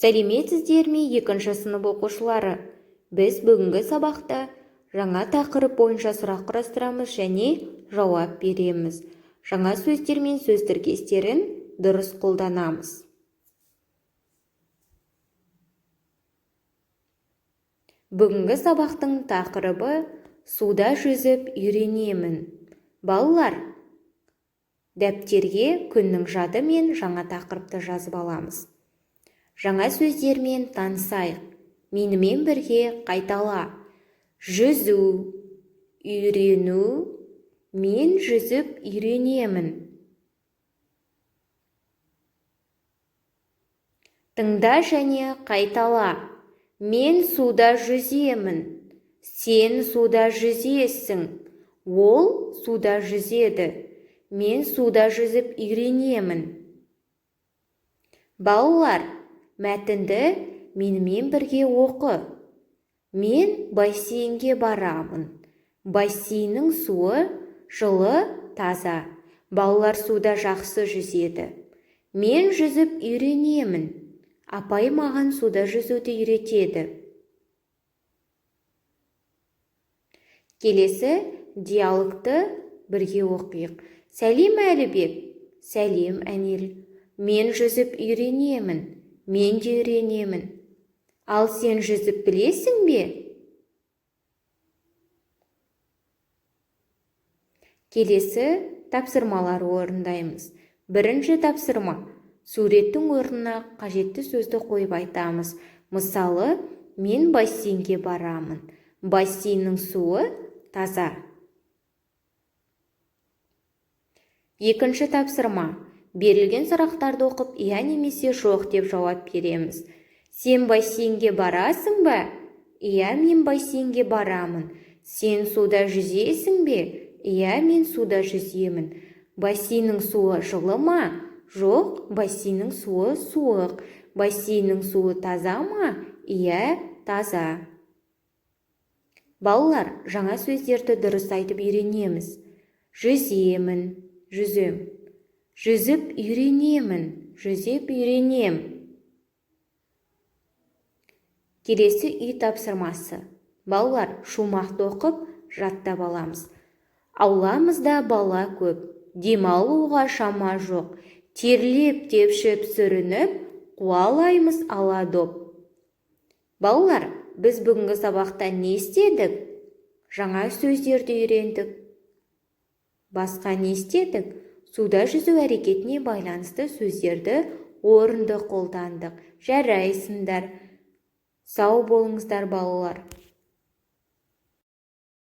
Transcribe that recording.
Сәлеметсіздер ме, екінші сынып оқушылары? Біз бүгінгі сабақта жаңа тақырып бойынша сұрақ құрастырамыз және жауап береміз. Жаңа сөздер мен сөз тіркестерін дұрыс қолданамыз. Бүгінгі сабақтың тақырыбы суда жүзіп үйренемін. Балалар, дәптерге күннің жады мен жаңа тақырыпты жазып аламыз. Жаңа сөздермен танысайық. Менімен бірге қайтала. Жүзу, үйрену, мен жүзіп үйренемін. Тыңда және қайтала. Мен суда жүземін. Сен суда жүзесің. Ол суда жүзеді. Мен суда жүзіп үйренемін. Балалар, мәтінді менімен бірге оқы. Мен бассейнге барамын. Бассейннің суы жылы, таза. Балалар суда жақсы жүзеді. Мен жүзіп үйренемін. Апай маған суда жүзуді үйретеді. Келесі диалогты бірге оқиық. Сәлем, Әлібек. Сәлем, Әнел. Мен жүзіп үйренемін. Мен де үйренемін. Ал сен жүзіп білесің бе? Келесі тапсырмалар орындаймыз. Бірінші тапсырма. Суреттің орнына қажетті сөзді қойып айтамыз. Мысалы, мен бассейнге барамын. Бассейннің суы таза. Екінші тапсырма. Берілген сұрақтарды оқып, иә немесе жоқ деп жауап береміз. Сен бассейнге барасың ба? Иә, мен бассейнге барамын. Сен суда жүзесің бе? Иә, мен суда жүземін. Бассейннің суы жылы ма? Жоқ, бассейннің суы суық. Бассейннің суы таза ма? Иә, таза. Балалар, жаңа сөздерді дұрыс айтып үйренеміз. Жүземін, жүзем. Жүзіп үйренемін, жүзіп үйренем. Келесі үй тапсырмасы. Балалар, шумақты оқып, жаттап аламыз. Ауламызда бала көп, демалуға шама жоқ. Терлеп, тепшіп, сүрініп, қуалаймыз ала доп. Балалар, біз бүгінгі сабақта не істедік? Жаңа сөздерді үйрендік. Басқа не істедік? Суда жүзу әрекетіне байланысты сөздерді орынды қолдандық. Жарайсыңдар. Сау болыңыздар, балалар.